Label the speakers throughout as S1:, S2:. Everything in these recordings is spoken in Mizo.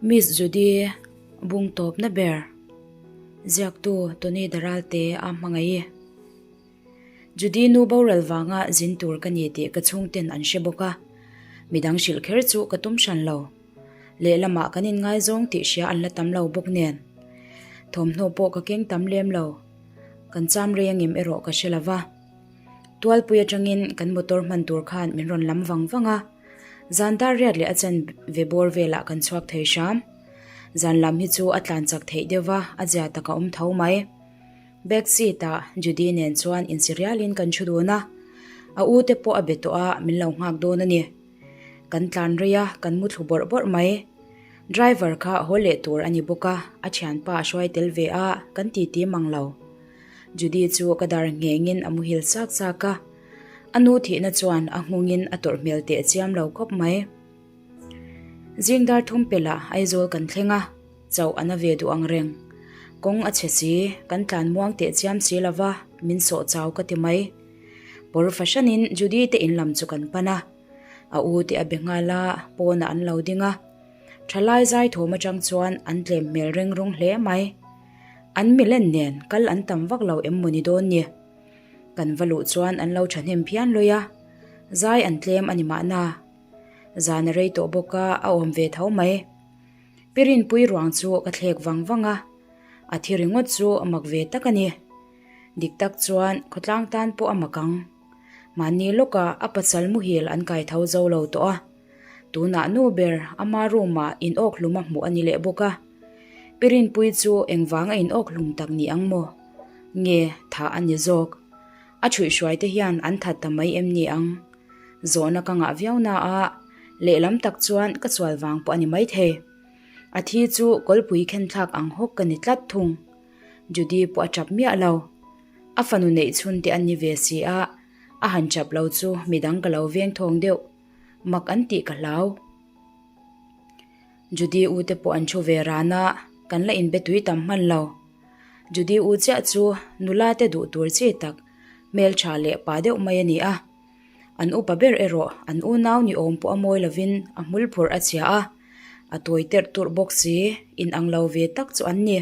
S1: Miss Judy bung tawpna ber ziaktu Tony Daralte a hmangaih i. Judy nu boral vanga zin tur ka ni tih ka chhungten an hre bawk a, midang hrilh kher chu ka tum hran lo. Lehlamah kan inngaizawng tih hria an la tam lo bawk nen. Thawmhnaw pawh ka keng tam lem lo. Kan cham rei angem erawh ka hre lo va. Tualpui atangin kan motor hman tur khan min rawn lam vang vang a, zan dar riat leh a chen ve bawr velah kan chhuak thei hram. Zan lam hi chu a tlan chak theih deuh va, a zia tak a awm tho mai. Back seat ah Judy nen chuan insi rialin kan thu dun a, a u te pawh a be tawh a, min lo nghak dawn a ni. Kan tlan rei a, kan mu thlu bawrh bawrh mai. Driver kha haw leh tur a ni bawk a, a thianpa a hruai tel ve a, kan titi mang lo. Judy chu ka dar nghengin a muhil chak chak a, a nu thihna chuan a nghungin a tawrh hmel teh chiam lo khawp mai. Zing dar thum pelh ah Aizawl kan thleng a, chauh a na ve duh ang reng. Kawng a chhe si, kan tlan muang teh chiam si lo va, min sawh chau ka ti mai. Pawr fahranin Judy te in lam chu kan pan a, a u te a be nghal a, pawnah an lo ding a. Thalai zai thawm atang chuan an tlem hmel reng rawng hle mai. An milen nen kal an tam vak lo em mawni dawn ni? Kan va luh chuan an lo thahnem phian lawih a, zai an tlem a ni mahna. Zan a rei tawh bawk a, a awm ve tho mai. Pi Rinpui ruang chu ka thlek vang vang a, a thi ringawt chu a mak ve tak a ni. Dik tak chuan khawtlang tan pawh a mak ang. Mahni lawkah a pasal muhil an kai tho zo lo tawh a. Tunah nu ber ama room ah in awk hlum a hmuh a ni leh bawk a. Pi Rinpui chu engvang a in awk hlum tak ni ang maw? Nge thah a ni zawk? A chhuihhruai te hian an that ta mai em ni ang? Zawhna ka ngah viau na a, lehlam tak chuan ka sual vang pawh a ni maithei. A thi chu kawlpui khen thlak ang hawk ka ni tlat thung. Judy pawh a tap miah lo. A fanu neih chhun te an ni ve si a, a han tap lo chu midang ka lo veng thawng deuh. Mak an tih ka hlau. Judy u te pawh an thu ve ran a, kan la inbe tui tam hman lo. Judy u chiah chu nula te duh tur chi tak, hmeltha leh pa deuh mai a ni a. An upa ber erawh an unau ni awm pawh a mawi lovin a hmul phurh a chhia a, a tawi terh turh bawk si, inang lo ve tak chu an ni.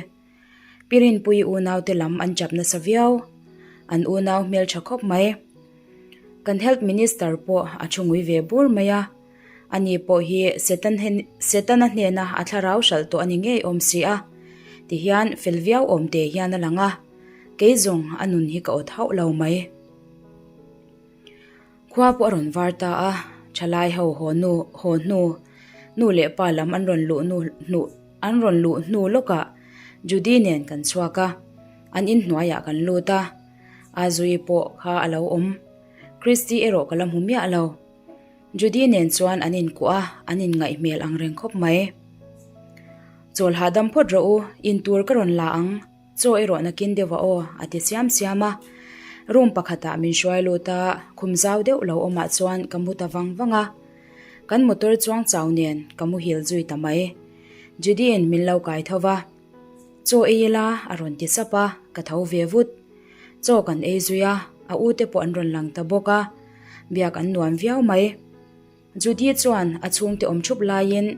S1: Pi Rinpuii unaute lam an chap nasa viau. An unau hmeltha khawp mai. Kan Health Minister pawh a thu ngui ve bur mai a. Ani pawh hi Satan Setana hnena a thlarau hralh tawh a ni ngei awm si a. Tihian fel viau awm te hian a lang a. Kei zawng a nun hi ka awt hauh lo mai. Khua pawh a rawn var ta a, thalai ho haw nu haw hnu, nu leh pa lam an rawn luh nu hnu an rawn luh hnu lawkah Judy nen kan chhuak a, an inhnuaiah kan lut a, Azuii pawh kha a lo awm. Christy erawh ka la hmu miah lo. Judy nen chuan an inkuah a, an inngaih hmel ang reng khawp mai. Chawl hahdam phawt rawh u, intur ka rawn la ang. Chaw erawh nakin deuh a aw, a ti siam siam a. Room pakhatah min hruai lut a, khum zau deuh lo awmah chuan ka mu ta vang vang a. Kan motor chuang chau nen ka muhil zui ta mai. Judy-in min lo kai tho va. Chaw ei ila a rawn ti sap a, ka tho ve vut. Chaw kan ei zui a, a u te pawh an rawn lang ta bawk a. Biak an nuam viau mai. Judy chuan a chhungte awm thup laiin,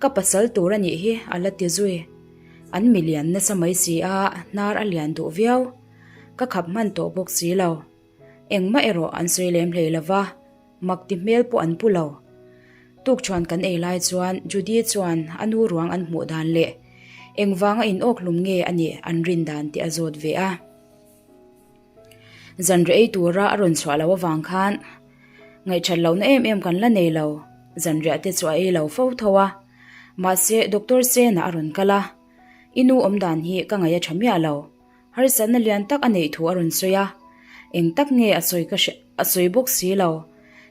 S1: Ka pasal tur a nih hi a la ti zui. An mi lian nasa mai si a, hnar a lian duh viau. Ka khap hman tawh bawk si lo. Engmah erawh an sawi lem hlei lo va, mak ti hmel pawh an pu lo. Tukṭhuan kan ei lai chuan Judy chuan a nu ruang an hmuh dan leh engvanga in awk hlum nge a nih an rin dan tih a zawt ve a. Zanriah ei tura a rawn chhuah loh avang khan Ngaihthat lohna em em kan la nei lo, zanriah te chu a ei lo fo tho a. Mahse, Doctor Sena a rawn kal a, I nu awm dan hi ka ngaih a tha miah lo. Harsatna lian tak a neih thu a rawn sawi a. Eng tak nge a sawi ka hre a sawi bawk si lo.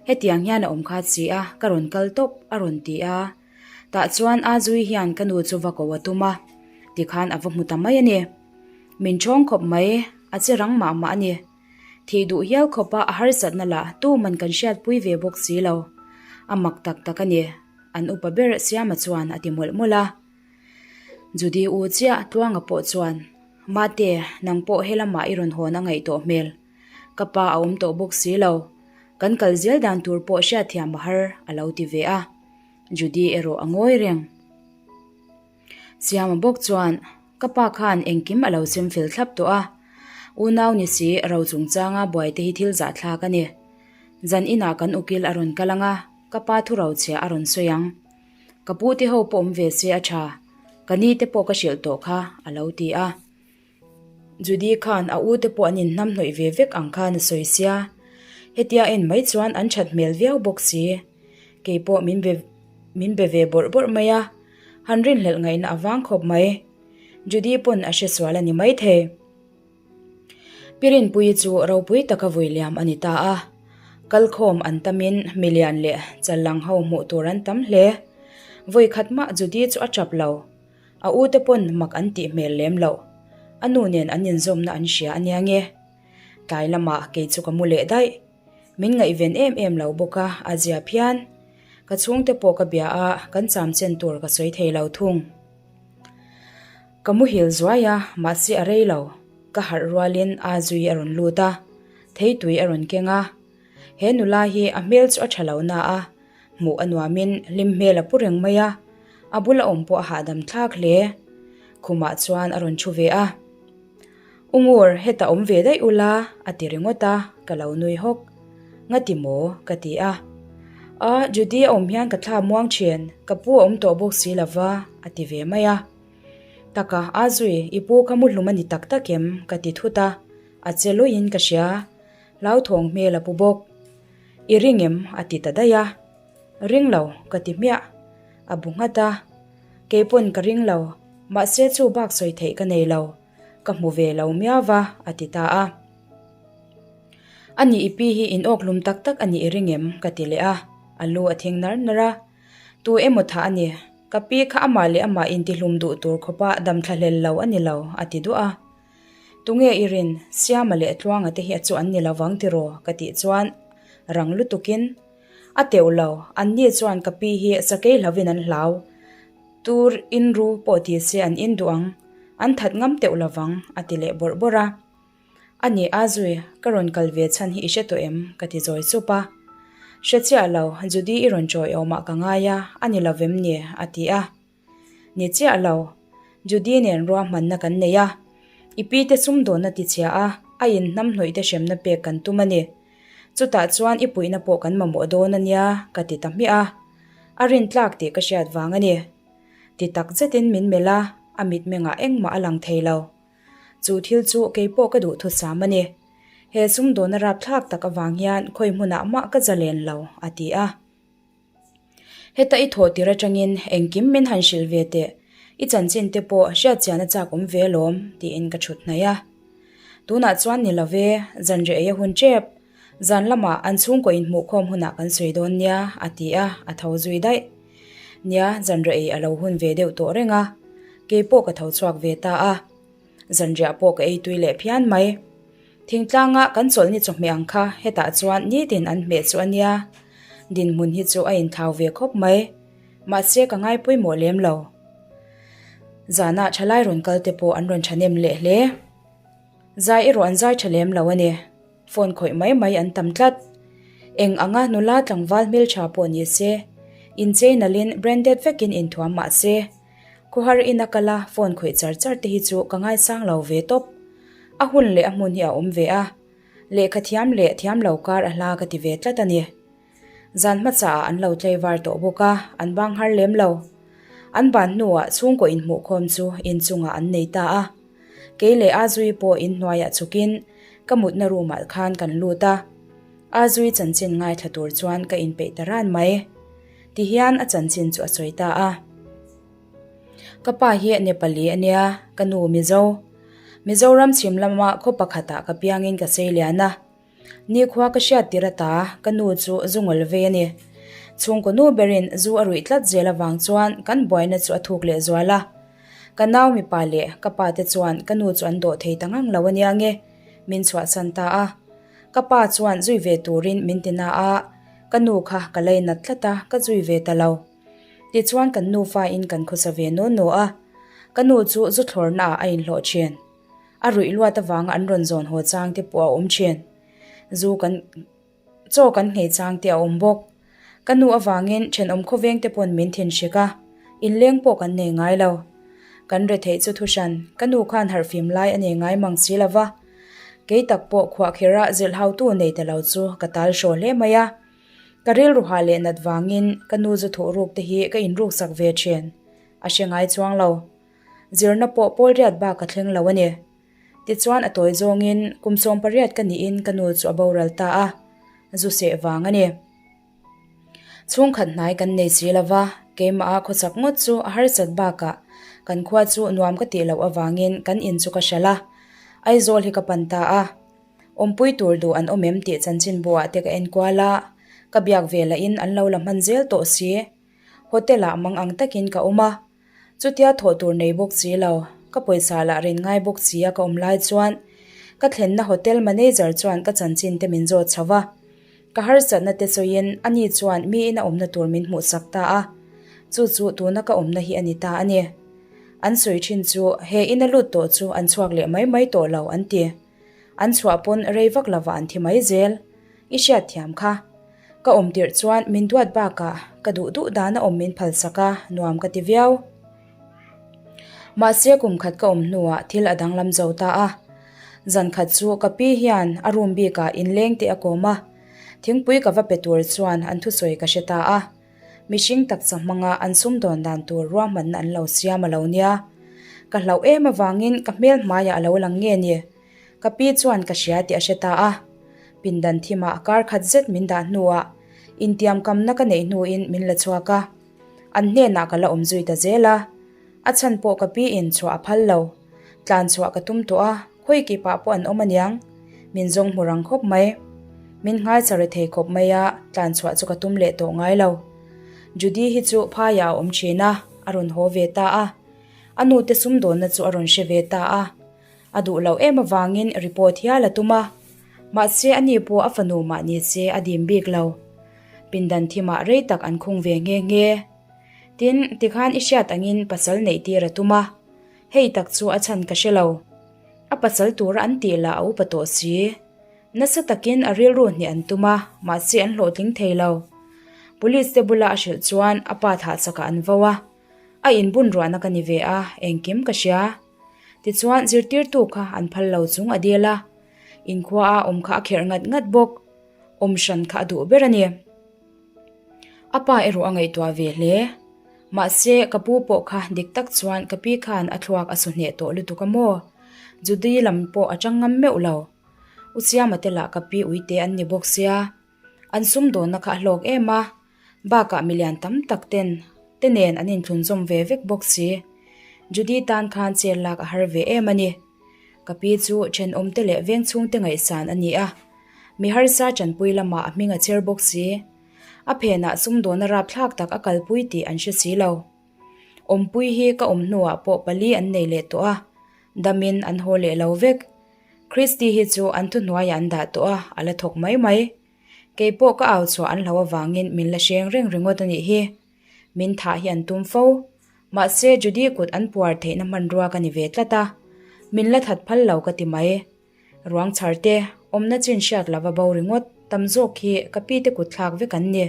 S1: Hetiang hian a awm khat si a, ka rawn kal tawp a rawn ti a. Tah chuan Azui hian ka nu chu va ko a tum a, tikhan a va hmu ta mai a ni. Min ṭhawng khawp mai, a che rang mah mah a ni. Thih duh hial khawpa a harsatna lah tuman kan hriatpui ve bawk si lo. A mak tak tak a ni, an upa ber Siama chuan a ti mawlh mawlh a. Judy u chiah Tluanga pawh chuan, Mate, nang pawh helamah i rawn hawn a ngaih tawh hmel. Ka pa a awm tawh bawk si lo. Kan kal zel dan tur pawh hriatthiam a har, a lo ti ve a. Judy erawh a ngawi reng. Siama bawk chuan, Ka pa khan engkim a lo sem fel thlap tawh a, unau ni si ro chungchanga buai te hi thil zahthlak a ni. Zan inah kan ukil a rawn kal ang a, ka pa thu ro chhia a rawn sawi ang. Ka pu te ho pawh awm ve se a tha, ka ni te pawh ka hrilh tawh kha, a lo ti a. Judy khan a u te pawh an inhnam hnawih ve vek ang khan a sawi sia, hetia en mai chuan an that hmel viau bawk si. Kei pawh min be min be ve bawrh bawrh mai a, han rinhlelh ngaihna a vang khawp mai. Judy pawn a hre sual a ni maithei. Pi Rinpuii chu ropui taka vui liam a ni ta a, kalkhawm an tamin milian leh challang ho hmuh tur an tam hle. Vawi khat mah Judy chu a tap lo. A u te pawn mak an tih hmel lem loh. A nu nen an inzawmna an hria a nia nge. Tlai lamah kei chu ka mu leh daih. Min ngaihven em em lo bawk a, a zia phian. Ka chhungte pawh ka bia a, kan cham chen tur ka sawi thei lo thung. Ka muhil zuai a, mahse a rei lo. Ka harh rualin aa zui a rawn lut a, theitui a rawn keng a. He nula hi a hmel chu a tha lo na a, hmuh a nuamin hlim hmel a pu reng mai a, a bula awm pawh a hahdam thlak hle. Khumah chuan a rawn thu ve a. U Ngur, hetah awm ve daih ula, a ti ringawt a, ka lo nui hawk. Ngati maw? ka ti a. A, Judy a awm hian ka thla muang thin, ka pu a awm tawh bawk si lo va, a ti ve mai a. Taka, a zui, i pu kha muhlum a ni tak tak em? ka ti thut a, a che luiin ka hria. Hlauthawng hmel a pu bawk. I ring em? a ti ta daih a. Ring lo, ka ti hmiah. A bu nghat a. Kei pawn ka ring lo, mahse chu bak sawi theih ka nei lo. Ka hmu ve lo miau va, a ti ta a. A nih i pi hi in awk hlum tak tak a nih i ring em? ka ti leh a. A lu a thing nar nar a. Tu emaw thah a ni. Ka pi kha amah leh amah intihlum duh tur khawpa damthla hlel lo a ni lo, a ti duah a. Tunge i rin, Siama leh Tluanga te hi a chu an ni lo vang tiraw? ka tih chuan rang lutukin, A teuh lo, anni chuan ka pi hi sakei hlovin an hlau. Tur in ru pawh ti se an in duh ang, an that ngam teuh lo vang, a ti leh bawrh bawrh a. A ni a zui, ka rawn kal ve chhan hi i hre tawh em? ka ti zawi sup a. Hre chiah lo, Judy i rawn chawi awmah ka ngai a, a ni lo vem ni? a ti a. Ni chiah lo, Judy nen ruahmanna kan nei a, i pi te sumdawnna ti chhia a, a inhnam hnawih te hremna pek kan tum a ni. Chutah chuan i puihna pawh kan mamawh dawn a nia, ka ti ta hmiah a. A rintlak tih ka hriat vang a ni. Ti tak zetin min melh a, a mitmengah engmah a lang thei lo. Chu thil chu kei pawh ka duh thusam a ni. He sumdawnna rapthlak tak avang hian khawi hmunah mah ka zalen lo, a ti a. Heta i thawh tir atangin engkim min han hrilh ve teh, i chanchin te pawh hriat chian a chak awm ve alawm, tiin ka thut hnaih a. Tunah chuan ni lo ve, zanriah ei a hun tep, zan lamah an chhungkaw inhmuhkhawm hunah kan sawi dawn nia, a ti a, a tho zui daih. Nia, zanriah ei a lo hun ve deuh tawh reng a, kei pawh ka tho chhuak ve ta a. Zanriah pawh ka ei tui leh phian mai. Thingtlanga kan chawlhni chawhmeh ang kha hetah chuan nitin an hmeh chu a nia. Dinhmun hi chu a inthlau ve khawp mai. Mahse ka ngai pawimawh lem lo. Zanah thalai rawn kal te pawh an rawn thahnem leh hle. Zai erawh an zai tha lem lo a ni. Phone khawih mai mai an tam tlat. Eng anga nula tlangval hmeltha pawh ni se, inchei nalhin branded vekin inthuam mah se, Khawhar ina kal a phone khawih char char te hi chu ka ngaisang lo ve tawp. A hun leh a hmun hi a awm ve a, lehkha thiam leh thiam lo kar a hla ka ti ve tlat a ni. Zan hmasa ah an lo tlei var tawh bawk a, an bang har lem lo. An ban hnuah chhungkaw inhmuhkhawm chu inchungah an nei ta a. Kei leh Azui pawh inhnuaiah chhukin ka mutna room ah khan kan lut a. Azui chanchin ngaithla tur chuan ka inpeih ta ran mai. Tihian a chanchin chu a sawi ta a. Ka pa hi Nepali a nia, ka nu Mizo. Mizoram chhim lama khaw pakhatah ka piangin ka sei lian a. Nikhua ka hriat tir ata ka nu chu zu ngawl vei a ni. Chhungkaw nu berin zu a ruih tlat zel avang chuan kan buaina chu a thuk leh zual a. Ka nau mipa leh ka pa te chuan ka nu chu an dawh thei ta ngang lo a nia nge, min chhuahsan ta a. Ka pa chuan zui ve turin min ti na a, ka nu kha ka lei nat tlat a, ka zui ve ta lo. Tichuan kan nufa in kan khawsa ve naw naw a, ka nu chu zu thlawrna ah a inhlawh thin. A ruih luat avanga an rawn zawn haw chang te pawh a awm thin. Zu kan chaw kan nghei chang te a awm bawk. Ka nu avangin thenawm khawveng te pawn min thin hrik a, inleng pawh kan nei ngai lo. Kan retheih chu thuhran, ka nu khan harhfim lai a nei ngai mang si lo va. Kei tak pawh khuahkhirh a zilhhautu nei ta lo chu ka tal hraw hle mai a. Ka rilru hah leh nat vangin ka nu zu thuh ruk te hi ka inruk sak ve thin. A hre ngai chuang lo. Zirna pawh pawl riat bak ka thleng lo a ni. Tichuan a tawi zawngin kum 18 ka niin ka nu chu a boral ta a, zu seh vang a ni. Chhungkhat hnai kan nei si lo va, keimaha khawchak ngawt chu a harsat bakah kan khua chu nuam ka tih loh avangin kan in chu ka hralh a, Aizawl hi ka pan ta a. Awmpui tur duh an awm em tih chanchinbuah te ka enkual a, ka biak ve lahin an lo la hman zel tawh si. Hotel-ah mang ang takin ka awm a, chutia thawh tur nei bawk si lo, ka pawisa lah rin ngai bawk si a ka awm lai chuan ka thlenna hotel manager chuan ka chanchin te min zawt chho va. Ka harsatna te sawiin ani chuan miin a awmna tur min hmuhsak ta a, chu chu tuna ka awmna hi a ni ta a ni. An sawi thin chu he ina lut tawh chu an chhuak leh mai mai tawh lo an ti. An chhuah pawn rei vak lovah an thi mai zel. I hriatthiam kha. Ka awm tirh chuan min duat bakah ka duh duh dan a awm min phalsak a, nuam ka ti viau. Mahse kum khat ka awm hnuah thil a danglam zo ta a. Zan khat chu ka pi hian a room bikah inleng teh a kawm a, thingpui ka va pe tur chuan an thusawi ka hre ta a. Mihring taksa hmanga an sumdawn dan tur ruahmanna an lo siam a lo nia. Ka hlauh em avangin ka hmel hmaiah a lo lang nge ni. Ka pi chuan ka hria tih a hre ta a. Pindan thimah kar khat zet min dah hnuah intiamkamna ka neih hnuin min la chhuak a. An hnenah ka la awm zui ta zel a. A chhan pawh ka pi in chhuah a phal lo. Tlan chhuah ka tum tawh a, khawi kipah pawh an awm aniang. Min zawng hmu rang khawp mai. Min nghaisa re thei khawp mai a, tlan chhuah chu ka tum leh tawh ngai lo. Judy hi chu phaiah a awm thin a, a rawn haw ve ta a. A nute sumdawnna chu a rawn hre ve ta a. A duh loh em avangin report hial a tum a, mahse ani pawh a fanu mah ni se a dim bik lo. Pindan thimah rei tak an khung ve nghe nghe. Tin, tikhan i hriat angin pasal neih tir a tum a, hei tak chu a chhan ka hre lo. A pasal tura an tih lah a upa tawh si. Nasa takin a rilru hneh an tum a, mahse an hlawhtling thei lo. Police te bula a hrilh chuan a pa thah chakah an vo a, a inbun ruahna ka ni ve a, engkim ka hria. Tichuan zirtirtu kha an phal lo chung a dil a, inkhua a awm kha a kherh ngat ngat bawk. Awm hran kha a duh ber a ni. A pa erawh a ngaihtuah ve hle. Mahse, ka pu pawh kha dik tak chuan ka pi khan a thluak a su hneh tawh lutuk a maw? Judy lam pawh a chang ngam meuh lo. U Siama te lah ka pi uite an ni bawk sia. An sumdawnna kha a hlawk em a, bakah milian tam tak ten te nen an inthlunzawm ve vek bawk si. Judy tan khan chair lak a har ve em a ni. Ka pi chu thenawmte leh vengchhungte ngaihsan a ni a, mi harsa tanpui lamah a hming a cher bawk si. A phenah sumdawnna rapthlak tak a kalpui tih an hre si lo. Awmpui hi ka awm hnuah pawh pali an nei leh tawh a, damin an haw leh lo vek. Christy hi chu an thuhnuaiah an dah tawh a, a la thawk mai mai. Kei pawh ka au chhuah an hlo avangin min la hreng reng ringawt a nih hi. Min thah hi an tum fo. Mahse Judy kut an puar theihna hmanrua ka ni ve tlat a, min la that phal lo ka ti mai. Ruang chhar te, awmna chin hriat lova bo ringawt tam zawk hi ka pi te kut thlak vek an ni.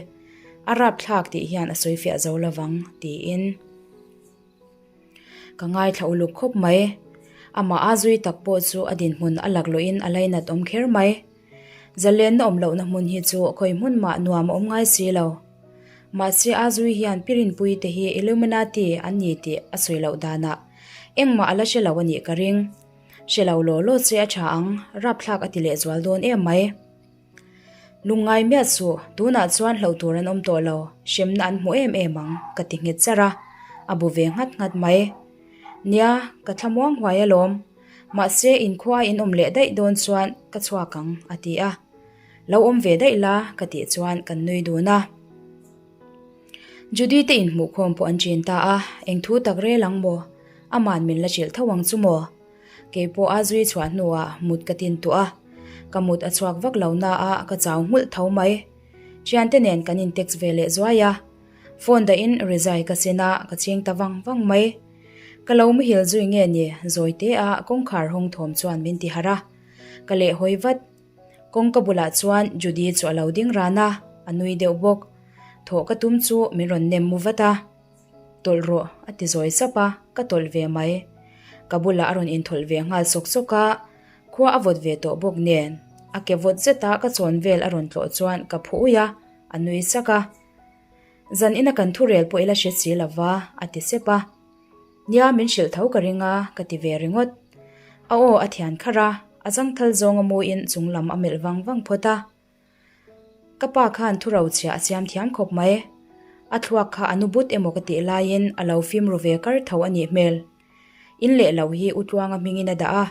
S1: A rapthlak tih hian a sawi fiah zo lovang, tiin. Ka ngaithla uluk khawp mai. Amah a zui tak pawh chu a dinhmun a laklawhin a lainat awm kher mai. Zalenna awm lohna hmun hi chu khawi hmun mah nuam a awm ngai si lo. Mahse a zui hian Pirinpui te hi Illuminati an ni tih a sawi loh danah engmah a la hre lo a nih ka ring. Hre lo law law che a tha ang, rapthlak a ti lehzual dawn em mai. Lungngai miah suh, tunah chuan hlauh tur an awm tawh lo, hremna an hmu em em ang, ka ti nghet char a, a bu ve nghat nghat mai. Nia, ka thlamuang huai alawm, mahse inkhua in awm leh daih dawn chuan ka chhuak ang, a ti a. Lo awm ve daih la, ka tih chuan kan nui dun a. Judy te inhmuhkhawm pawh an chin ta a, eng thu tak rel ang maw? Aman min la hrilh tho ang chu maw? Kei pawh a zui chhuah hnuah mut ka tin tuah a, ka mut a chhuak vak lo na a ka chau nghulh tho mai. Thiante nen kan in text ve leh zuai a, phone dahin rizai ka sin a, ka chhing ta vang vang mai. Ka lo muhil zui nge ni zawi te a kawngkhar hawng thawm chuan min ti harh a, ka lehhawi vat. Kawngka bulah chuan Judy chu a lo ding ran a, a nui deuh bawk. Thawh ka tum chu min rawn nem mu vat a. Tawlh rawh, a ti zawi sap a, ka tawlh ve mai. Ka bulah a rawn inthawlh ve nghal sawk sawk a, khua a vawt ve tawh bawk nen. A ke vawt zeta ka chawn vel a rawn tlawh chuan ka phu uih a, a nui sak a. Zan ina kan thurel pawh ila hre si lo va, a ti sep a. Nia, min hrilh tho ka ring a, ka ti ve ringawt. A aw a thian kharh a, a zangthal zawnga muin chung lam a melh vang vang phawt a. Ka pa khan thu rochhia a siam thiam khawp mai. A thluak kha a nu but emaw ka tih laiin a lo fim ru ve kar tho a nih hmel. In leh lo hi U Tluanga hmingin a dah a.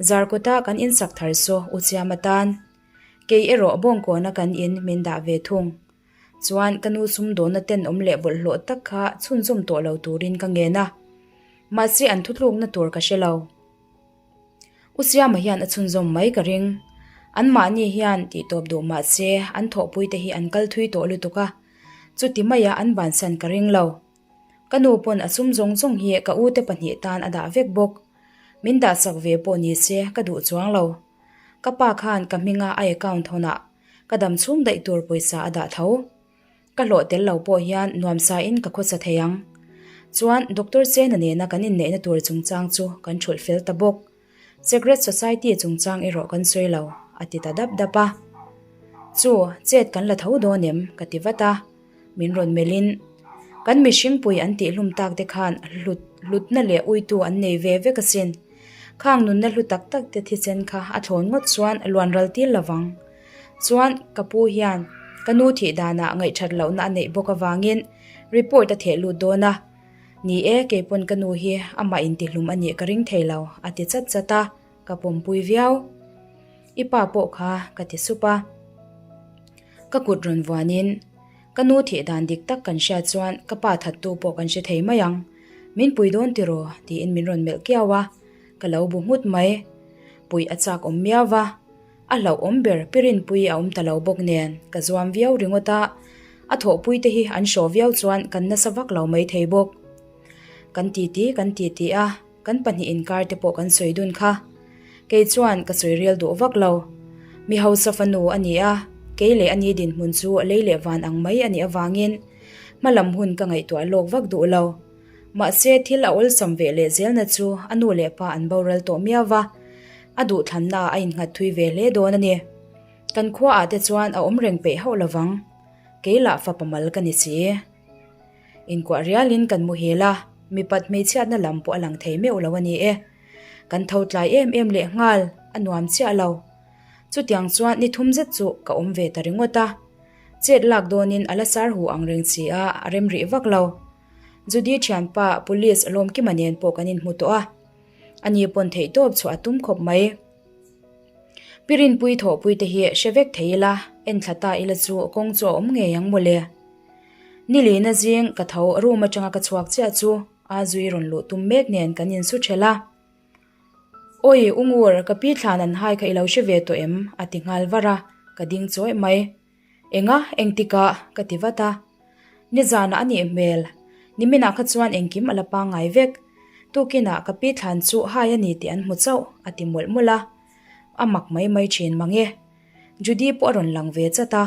S1: Zarkawta kan insak thar saw U Chiama tan. Kei erawh Bawngkawna kan in min dah ve thung. Chuan ka nu sumdawnna tenawm leh bawlhhlawh tak kha chhunzawm tawh lo turin ka ngen a. Mahse an thutlukna tur ka hre lo. U Siama hian a chhunzawm mai ka ring. Anmahni hian tihtawp duh mah se an thawhpuite hi an kal thui tawh lutuk a, chuti maia an bansan ka ring lo. Ka nu pawn a sum zawng zawng hi ka ute pahnih tan a dah vek bawk. Min dahsak ve pawh ni se ka duh chuang lo. Ka pa khan ka hminga a account hawnah ka dam chhung daih tur pawisa a dah tho. Ka hlawh tel lo pawh hian nuamsa in ka khawsa thei ang. Chuan Doctor Sena nena kan inneihna tur chungchang chu kan thulh fel ta bawk. Secret Society chungchang erawh kan sawi lo, a ti ta dap dap a. Chu, chet kan la tho dawn em? ka ti vat a. Min rawn melhin, Kan mihringpui an tihhlum tak te khan hlut hlutna leh uitu an nei ve vek asin. Khang nunna hlu tak tak te thisen kha a thlawn ngawt chuan luan ral tir lovang. Chuan ka pu hian ka nu thih danah ngaihthat lohna a neih bawk avangin report a theh lut dawn a. Ni e, keipawn ka nu hi amah intihlum a nih ka ring thei lo, a ti chat chat a, ka pawmpui viau. I pa pawh kha ka ti sup a. Ka kut rawn vuanin ka nu thih dan dik tak kan hriat chuan ka pa thattu pawh kan hre thei mai ang. Min pui dawn tiraw? tiin min rawn melh kiau a, ka lo bu nghut mai. Puih a chak awm miau va. A hlauhawm ber Pirinpui a awm ta lo bawk nen ka zuam viau ringawt a, a thawhpui te hi an hraw viau chuan kan nasa vak lo mai thei bawk. Kan titi kan titi a, kan pahnih inkar te pawh kan sawi dun kha. Kei chuan ka sawi rial duh vak lo. Mi hausa fanu a ni a, kei leh ani dinhmun chu lei leh van ang mai a nih avangin hma lam hun ka ngaihtuah lawk vak duh lo. Mahse thil a awlsam ve leh zelna chu a nu leh pa an boral tawh miau va, a duhthlanna ah a innghat thui ve hle dawn a ni. Kan khua ah te chuan a awm reng peih hauh lovang, kei lah fapa mal ka ni si. Inkuah rialin kan muhil a, mipat hmeichhiatna lam pawh a lang thei meuh lo a ni e. Kan tho tlai em em leh nghal, a nuam chiah lo. Chutiang chuan ni thum zet chu ka awm ve ta ringawt a. Chet lak dawnin a la sar hu ang reng si a, a rem rih vak lo. Judy thianpa Police Lawmkima nen pawh kan inhmu tawh a, ani pawn theihtawp chhuah a tum khawp mai. Pi Rinpui thawhpui te hi hre vek thei ila, enthla ta ila chu kawng chu a awm ngei ang mawle. Nilina zing ka tho room atanga ka chhuak chiah chu a zui rawn luh tum mek nen kan insu ṭhelh a. Awi U Ngur, ka pi thlan an hai kha i lo hre ve tawh em? a ti nghal var a, ka ding chawih mai. Enga, engtikah? ka ti vat a. Nizanah a nih hmel. Niminah kha chuan engkim a la pangngai vek. Tukinah ka pi thlan chu hai a ni tih an hmu chauh, a ti mawlh mawlh a. A mak mai mai thin mang e. Judy pawh a rawn lang ve chat a.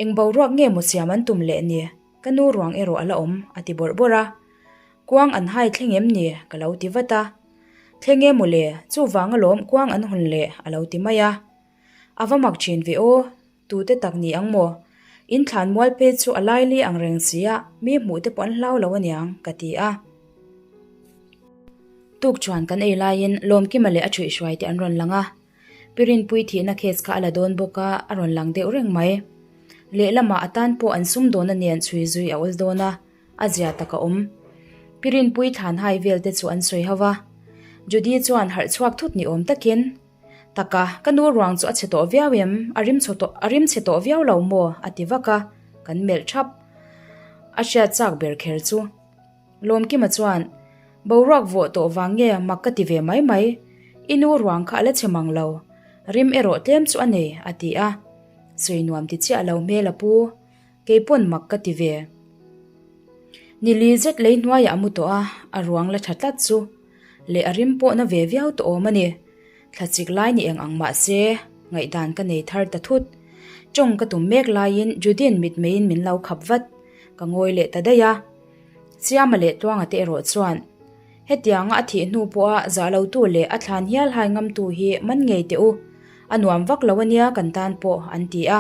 S1: Eng boruak nge maw siam an tum leh ni? Ka nu ruang erawh a la awm, a ti bawrh bawrh a. Kuang an hai thleng em ni? ka lo ti vat a. Thleng e mawle, chuvang alawm kuang an hawn leh, a lo ti mai a. A va mak thin ve aw, tute tak ni ang maw? In thlan mual phei chu a laili ang reng si a, mi hmuh te pawh an hlau lo aniang, ka ti a. Tuk chuan kan ei laiin Lawmkima leh a ṭhuihhruai te an rawn lang a. Pi Rinpui thihna case kha a la dawn bawk a, a rawn lang deuh reng mai. Lehlamah a tan pawh an sum dawna nen chhui zui a awl dawn a, a zia tak a awm. Pi Rinpui thlan hai vel te chu an sawi ho va. Judy chuan harh chhuak thut ni awm takin, Taka, ka nu ruang chu a chhe tawh viau em? A rim chho tawh, a rim chhe tawh viau lo maw? a ti vak a, kan melh thap. A hriat chak ber kher chu. Lawmkima chuan, Boruak vawh tawh vang nge mak ka ti ve mai mai. I nu ruang kha a la chhe mang lo. Rim erawh tlem chu a nei, a ti a. Sawi nuam ti chiah lo hmel a pu. Kei pawn mak ka ti ve. Nili zet lei hnuaiah a mu tawh a, a ruang la tha tlat chu. Leh a rim pawh na ve viau tawh awm a ni. Thlachik lai ni eng ang mah se, ngaihdan ka nei thar ta thut. Tawng ka tum mek laiin Judy'n mitmeiin min lo khap vat. Ka ngawi leh ta daih a. Siama leh Tluanga te erawh chuan, Hetianga a thih hnu pawha zah lotu leh a thlan hial hai ngamtu hi man ngei teh u, a nuam vak lo ania kan tan pawh, an ti a.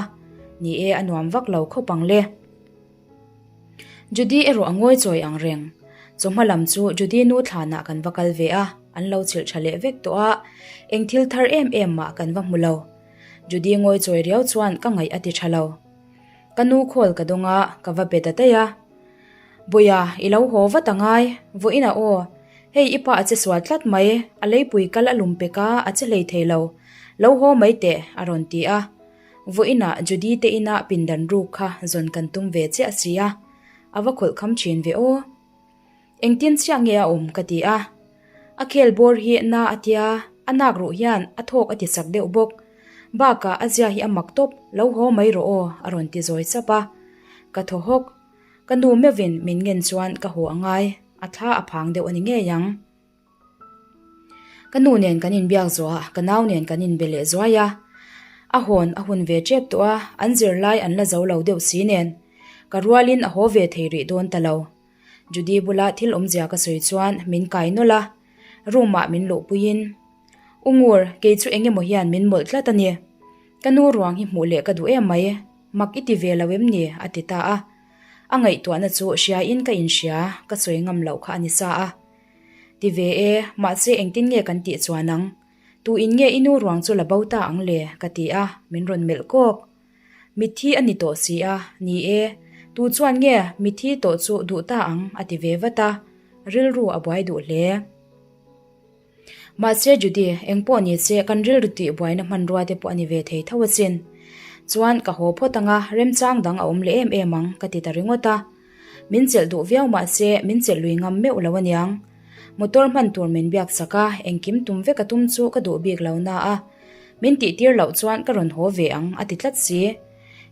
S1: Ni e, a nuam vak lo khawp ang le. Judy erawh a ngawi chawi ang reng. Chawhma lam chu Judy nu thlanah kan va kal ve a, an lo chhilh tha leh vek tawh a, eng thil thar em em mah kan va hmu lo. Judy ngawi chawi riau chuan ka ngaih a ti tha lo. Ka nu call ka dawng a, ka va be ta daih a. Bawia, i lo haw vat a ngai, vawiin a aw. Hei i pa a che sual tlat mai, a leipui kal a lum pek a, a che hlei thei lo. Lo haw mai teh, a rawn ti a. Vawiinah Judy te inah pindan ruk kha zawn kan tum ve chiah si a, a va khawlh kham thin ve aw. Engtin chiah nge a awm ka ti a. A khel bawr hi na a tia, a nak ruh hian a thawk a ti sak deuh bawk. Bakah a zia hi a mak tawp, lo haw mai rawh aw a rawn ti zawi sap a. Ka thaw hawk. Ka nu meuhin min ngen chuan ka haw a ngai, a thla a phang deuh a ni ngei ang. Ka nu nen kan inbiak zuah a, ka nau nen kan inbe leh zuai a. A hawn a hun ve tep tawh a, an zirlai an la zo lo deuh si nen. Ka rualin a haw ve thei rih dawn ta lo. Judy bula thil awmzia ka sawi chuan min kai nawlh a, room ah min luhpuiin, U Ngur, kei chu eng emaw hian min mawlh tlat a ni. Ka nu ruang hi hmuh leh ka duh em mai, mak i ti ve lo em ni? a ti ta a. A ngaihtuahna chu hriain ka inhria, ka sawi ngam loh kha a ni sa a. Ti ve e, mahse engtin nge kan tih chuan ang? Tu in nge i nu ruang chu la bo ta ang le? ka ti a, min rawn melh kawk. Mitthi a ni tawh si a, ni e, tu chuan nge mitthi tawh chu duh ta ang? a ti ve vat a, rilru a buai duh hle. Mahse Judy, engpawh ni se kan rilru tih buaina hmanrua te pawh a ni ve thei tho asin. Chuan ka haw phawt ang a, remchang dang a awm leh em em ang, ka ti ta ringawt a. Min chelh duh viau mahse min chelh lui ngam meuh lo aniang. Motor hman tur min biak sak a, engkim tum vek a tum chu ka duh bik lo na a. Min tih tir loh chuan ka rawn haw ve ang a ti tlat si.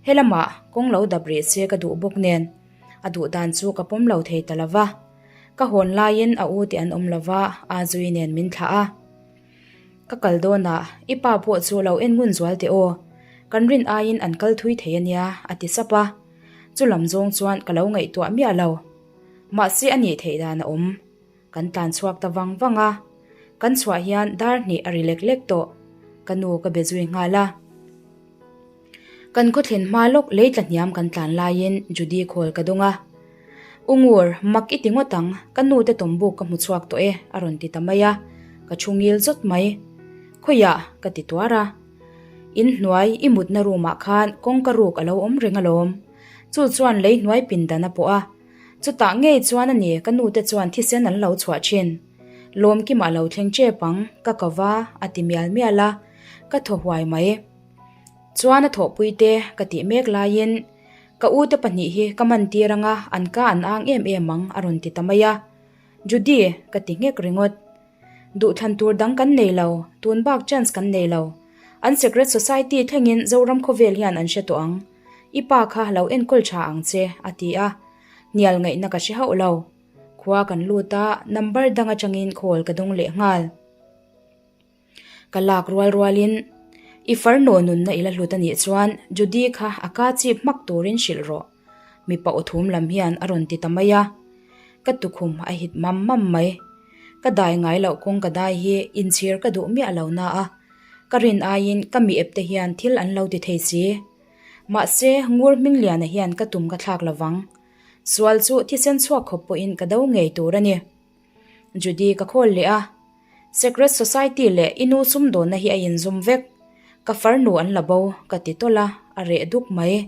S1: Helamah kawng lo dap rih se ka duh bawk nen a duh dan chu ka pawm lo thei ta lo va. Ka hawn laiin a u te an awm lo va, Azui nen min thlah a. Ka kal dawnah i pa pawh chu lo en ngun zual teh aw, kan rin aiin an kal thui thei ania a ti sap a. Chu lam zawng chuan ka lo ngaihtuah miah lo. Mahse a nih theih dan a awm. Kan tlan chhuak ta vang vang a. Kan chhuah hian dar hnih a ri lek lek tawh. Ka nu ka be zui nghal a. Kan khaw thlen hma lawk lei tla hniam kan tlan laiin Judy khawl ka dawng a. U Ngur, mak i ti ngawt ang, ka nu te tawmbuk ka hmu chhuak tawh e, a rawn ti ta mai a. Ka thu ngil zawt mai. Khawiah? ka ti tuar a. In hnuai i mutna room ah khan kawngka ruk a lo awm reng alawm. Chu chuan lei hnuai pindan a pawh a. Chutah ngei chuan a ni ka nu te chuan thisen an lo chhuah thin. Lawmkima a lo thleng tep ang, ka ko va, a ti mial mial a, ka thaw huai mai. Chuan a thawhpui te ka tih mek laiin ka u te pahnih hi ka man tir anga an ka an ang em em ang a rawn ti ta mai a. Judy, ka ti nghek ringawt. Duhthlan tur dang kan nei lo, tun bak chance kan nei lo. An secret society thlengin Zoram khawvel hian an hre tawh ang. I pa kha lo enkawl tha ang che, a ti a. Hnial ngaihna ka hre hauh lo. Khua kan lut a, number dang atangin call ka dawng leh nghal. Ka lak rual rualin, I farnu nunna i la hlut a nih chuan Judy kha a ka chip hmak turin hrilh rawh, mipa aw thum lam hian a rawn ti ta mai a. Ka tukhum a hit mam mam mai. Ka dai ngai loh kawng ka dai hi inchhir ka duh miah lo na a, ka rin aiin ka mi ep te hian thil an lo ti thei si. Mahse, Ngur Hmingliana hian ka tum ka thlak lovang. Sual chu thisen chhuak khawp pawhin ka do ngei tur a ni. Judy ka khawl leh a. Secret Society leh i nu sumdawnna hi a inzum vek. Ka farnu an la bo, ka ti tawlh a, a reh duk mai.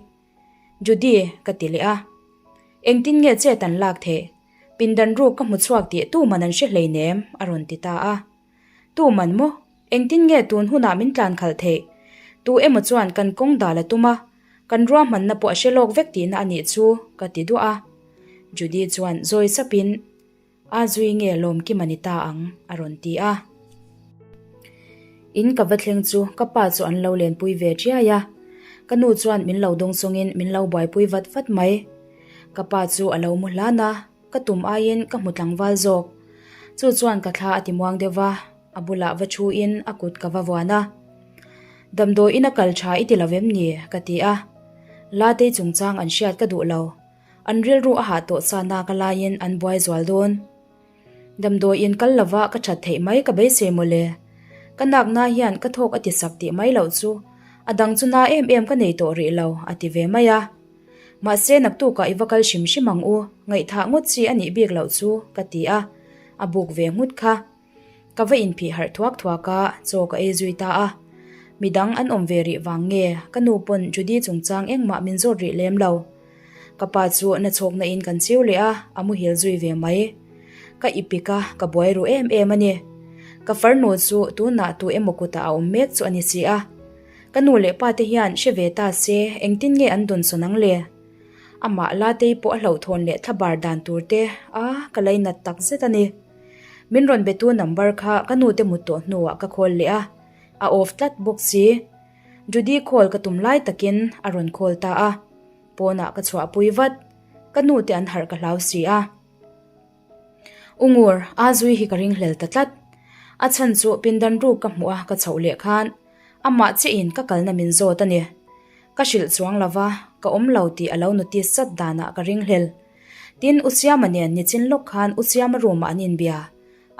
S1: Judy, ka ti leh a. Engtin nge chet an lak theih? Pindan ruk ka hmu chhuak tih tuman an hre hleinem, a rawn ti ta a. Tuman maw? Engtin nge tun hunah min tlan khalh theih? Tu emaw chuan kan kawng dal a tum a, kan ruahmanna pawh a hre lawk vek tihna a nih chu, ka ti duah a. Judy chuan zawi sapin. A zui nge lawmkim a ni ta ang, a rawn ti a. In ka va thleng chu ka pa chu an lo lenpui ve chiai a. Ka nu chuan min lo dawngsawngin min lo buaipui vat vat mai. Ka pa chu a lo mu hlan a, ka tum aiin ka hmu tlangval zawk. Chu chuan ka thla a ti muang deuh va, a bulah va thuin a kut ka va vuan a. Damdawiin a kal tha i ti lo em ni? ka ti a. Latei chungchang an hriat ka duh lo. An rilru a hah tawh sa nak a laiin an buai zual dawn. Damdawiin kal lova ka that theih mai ka beisei mawle. Ka nakna hian ka thawk a ti sak tih mai loh chu a dang chu na em em ka nei tawh rih lo a ti ve mai a. Mahse naktukah i va kal hrim hrim ang u, ngaihthah ngawt chi a nih bik loh chu ka ti a, a buk ve nghut kha. Ka va inphih harh thuak thuak a, chaw ka ei zui ta a. Midang an awm ve rih vang nge ka nu pawn Judy chungchang engmah min zawt rih lem lo. Ka pa chu na chhawkna in kan chiu leh a, a muhil zui ve mai. Ka ipik a, ka buai ru em em a ni. Ka farnu chu tunah tu emaw kutah a awm mek chu a ni si a. Ka nu leh pa te hian hre ve ta se engtin nge an dawn sawn ang le? Amah Latei pawh a hlauhthawn leh thlabar dan tur te a ka lainat tak zet a ni. Min rawn betu number kha ka nu te mut tawh hnuah ka call leh a, a off tlat bawk si. Judy call ka tum lai takin a rawn call ta a, pawnah ka chhuahpui vat. Ka nu te an harh ka hlau si a. U Ngur, a zui hi ka ringhlel ta tlat. A chhan chu pindan ruk ka hmuh a ka chhoh leh khan amah chiahin ka kalna min zawt a ni. Ka hrilh chuang lo va, ka awm lo tih a lo notice chat danah ka ringhlel. Tin, U Siama nen nichin lawk khan U Siama room ah an inbia.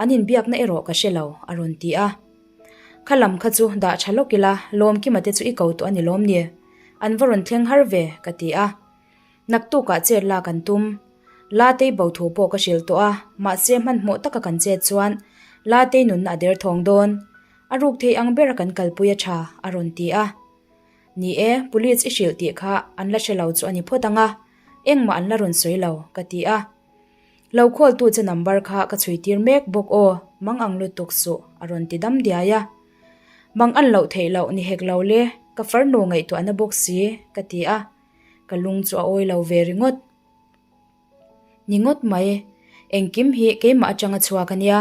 S1: An inbiakna erawh ka hre lo, a rawn ti a. Kha lam kha chu dah tha lawk ila, Lawmkima te chu i ko tawh a ni lawm ni? An va rawn thleng har ve, ka ti a. Naktukah chet lak an tum. Latei bo thu pawh ka hrilh tawh a, mahse hmanhmawh taka kan chet chuan Latei nunna a derthawng dawn. A ruk thei ang bera kan kalpui a tha, a rawn ti a. Ni e, police i hrilh tih kha an la hre lo chu a ni phawt ang a, engmah an la rawn sawi lo, ka ti a. Lo khawltu che number kha ka chhui tir mek bawk aw, mang ang lutuk suh, a rawn ti dam diai a. Mang an loh theih loh ni hek lo le, ka farnu ngaihtuahna bawk si, ka ti a. Ka lung chu a awi lo ve ringawt. Ni ngawt mai, engkim hi keimah atanga chhuak a nia,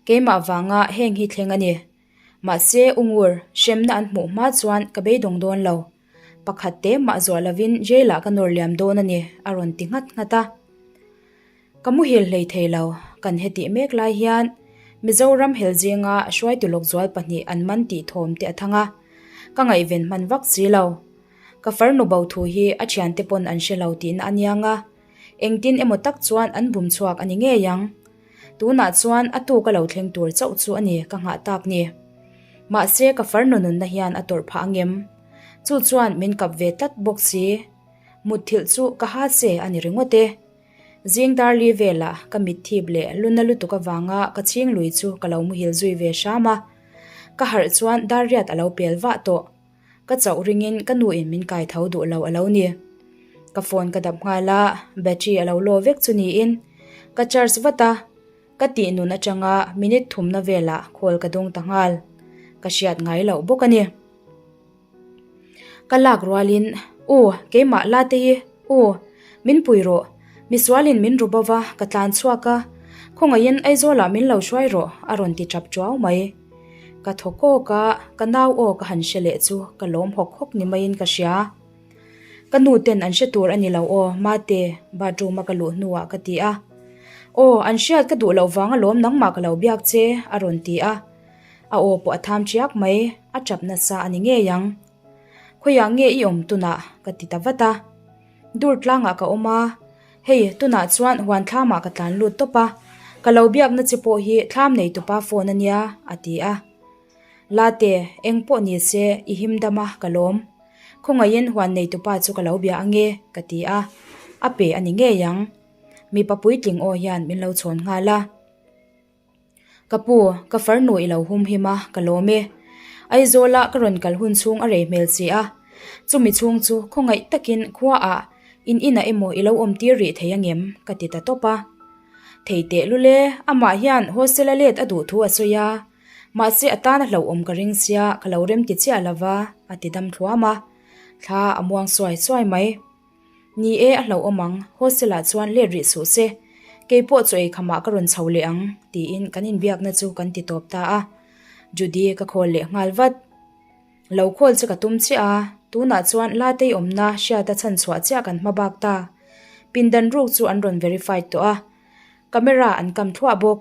S1: keimah vanga heng hi thleng a ni. Mahse, U Ngur, hremna an hmuh hma chuan ka beidawng dawn lo. Pakhat te mah zuah lovin jail ah ka nawr liam dawn a ni, a rawn ti nghat nghat a. Ka muhil hlei thei lo, kan hetih mek lai hian Mizoram hel zinga hruaitu lawkzual pahnih an man tih thawm te a thang a, ka ngaihven hman vak si lo. Ka farnu bo thu hi a thiante pawn an hre lo tihna a niang a, engtin emaw tak chuan an bum chhuak a ni ngei ang. Tunah chuan a tuk a lo thleng tur chauh chu a ni ka nghah tak ni. Mahse ka farnu nunna hian a tawrh phah angem? Chu chuan min kap ve tlat bawk si. Mutthilh chu ka ha che a ni ringawt e. Zing darli velah ka mitthip leh luna lutuk avanga ka chhing lui chu ka lo muhil zui ve hram a. Ka harh chuan dar riat a lo pel vah tawh. Ka chauh ringin ka nu in min kai tho duh lo a lo ni. Ka phone ka dap nghal a, battery a lo law vek chu niin ka charge vat a, ka tih nun atanga minute thumna velah call ka dawng ta nghal. Ka hriat ngai loh bawk a ni. Ka lak rualin, U, keimah Latei, U, min pui rawh. Misualin min ru bova ka tlan chhuak a, khawngaihin Aizawlah min lo hruai rawh a rawn ti tap tuau mai. Ka thaw kawk a, ka nau aw ka han hre leh chu ka lawm hawk hawk ni maiin ka hria. Ka nu ten an hre tur a ni lo aw, Mate, bathroom a ka luh hnuah ka ti a. Aw, an hriat ka duh loh vang alawm nangmah ka lo biak che, a rawn ti a. A aw pawh a tham ṭiak mai, a ṭap nasa a ni ngei ang. Khawiah nge i awm tunah? ka ti ta vat a. Dur tlangah ka awm a, hei tunah chuan huan thlamah ka tlan lut tawp a, ka lo biakna che pawh hi thlam nei tupa phone a nia, a ti a. Late, eng pawh ni se i him dam a, ka lawm. Khawngaihin huan nei tupa chu ka lo bia ange, ka ti a. A pe a ni ngei ang. Mipa puitling aw hian min lo chhawn nghal a. Ka pu, ka farnu i lo hum him a, ka lawm e. Aizawla ka rawn kal hun chhung a rei hmel si a. Chumi chhung chu khawngaih takin khuaah in inah emaw i lo awm tir rih thei angem? ka ti ta tawp a. Thei teh lul e, amah hian hostel a let a duh thu a sawi a. Mahse a tan a hlauhawm ka ring sia, ka lo rem ti chiah lova, a ti dam thluam a. Thla a muang suai suai mai. Ni e, a hlauhawm ang, hostel ah chuan let rih suh se, kei pawh chaw ei khamah ka rawn chho leh ang, tiin kan inbiakna chu kan ti tawp ta a. Judy ka call leh nghal vat. Lo call chu ka tum chiah a, tunah chuan Latei awmna hriata chhan chhuah chiah kan hma bak ta. Pindan ruk chu an rawn verified tawh a, camera an kam thluah bawk.